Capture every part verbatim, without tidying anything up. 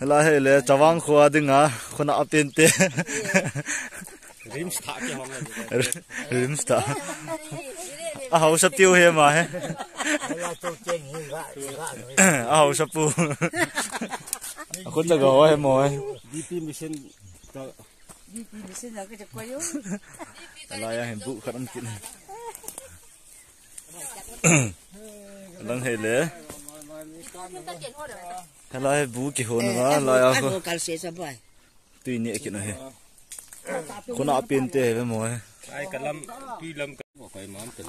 Hela hele, Chavang khoa dinga, khuna apente. Rims tha ke hong. Rims tha. A hausa piu he ma he. A hausa pu. A khut la ga ho he mo he. B P machine ta. B P machine la ka ko yo. Ala ya hem bu khat um kin. Lang hele. Hela he bu kihon nga la ya ko. Kal se sa bai. Tui ni kino he. Khuna apente he mo he. Ai ka lam, tui lam ka. Ko kai mam te.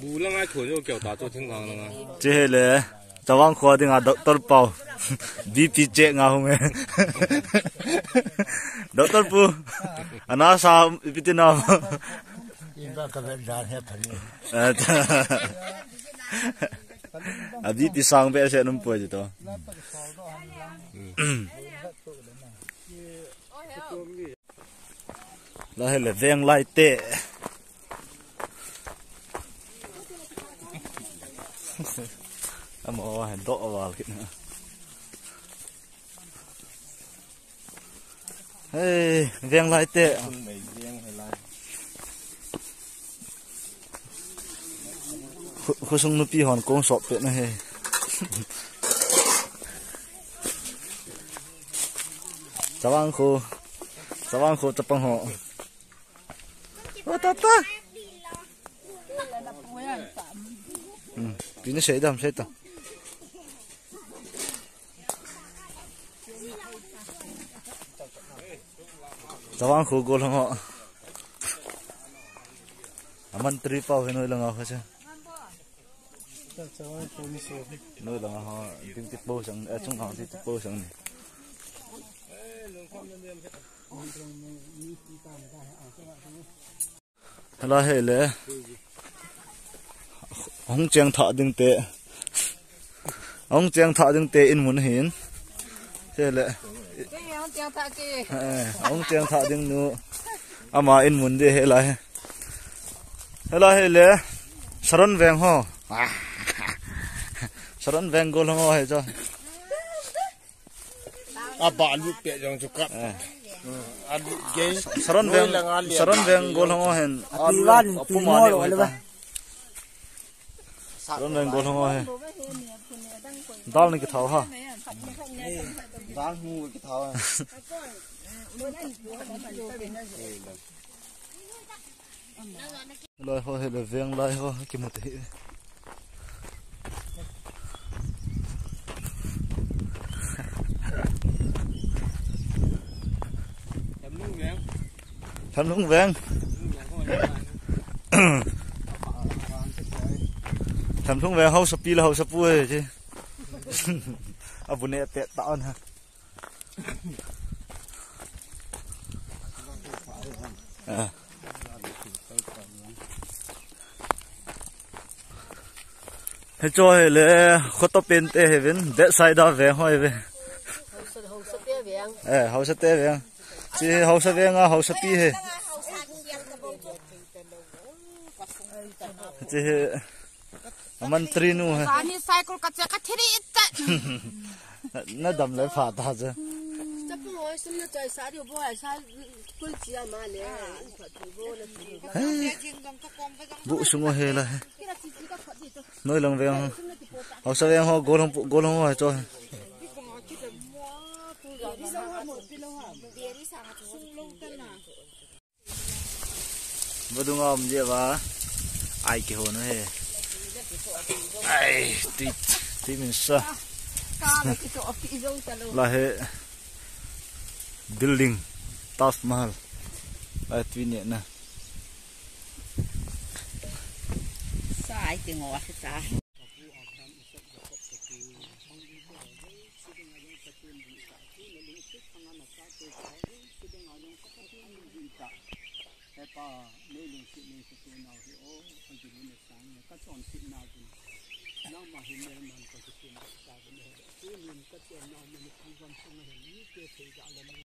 Bu lang ai thon yo kyo ta to thing lang lang. Che hele. Chavang khoa dinga Doctor Pau. B P check nga hung he. Doctor pu. Ana sa ipi ti na. Iba ka vet dan he phani. A B P sang be se num poi to. La hele veng lai te. Amo he do wal kit na. Hei, veng lai te. Khu-, khosung nupi hon kong sop pe na he. Chavang kho, Chavang kho chapang ho. O ta ta. Hmm, pina sei dam sei ta. Chavang kho gol ho. Aman tri pau he noi langa kho se. Noi langa ho, ding ti po sang, eh, chung ang ti po sang ni. Hela hele. Hung cheng tha ding te. Hung cheng tha ding te in mun hin. Hele. Hung cheng tha ding nu. Ama in mun de hela he. Hela hele. Saron veng ho. Saron veng gol ho he cho. A ba lut pe jong chu kap. Eh. A lut gei. Saron veng, Saron veng gol ho hen. A lut a puma le ta. Saron veng gol ho hen. Dal ni kithau ha. Dal mu kithau ha. Lai ho hele veng lai ho kimu te hi. Lamlung veng. Lamlung veng ho. Lamlung veng hausa pi la hausa pu he chi. Abu ne te ta on ha. Hicho hele, khoto pente he vin, that side a veng ho he ve. Eh, hausa te veng. Chi hausa veng a, hausa pi he. Chi he. Aman tri nu he. Sani cycle ka che ka thiri it ta. Na dam le pha ta je. Chapu hoi sum na chai sa di bo ai sa kul chi ama le. Bu sungo he la he. Noi lang veng ho. Hausa veng ho gol hong pu-, gol hong ho he cho he. Vadung a um je va. Ai kihon u he. Ai, tui, tui min sa. La he building Taj Mahal. Ai tui ne na. Sa ai ti ngo a sa. Hepa, nei lungset nei kitup nau hi o, ka gilou na sang na ka chonset na ding. Nangma hi melma ka kitin na sa ding he. Tunin ka chen nau Manipur gam sunga hin mite thei da la mu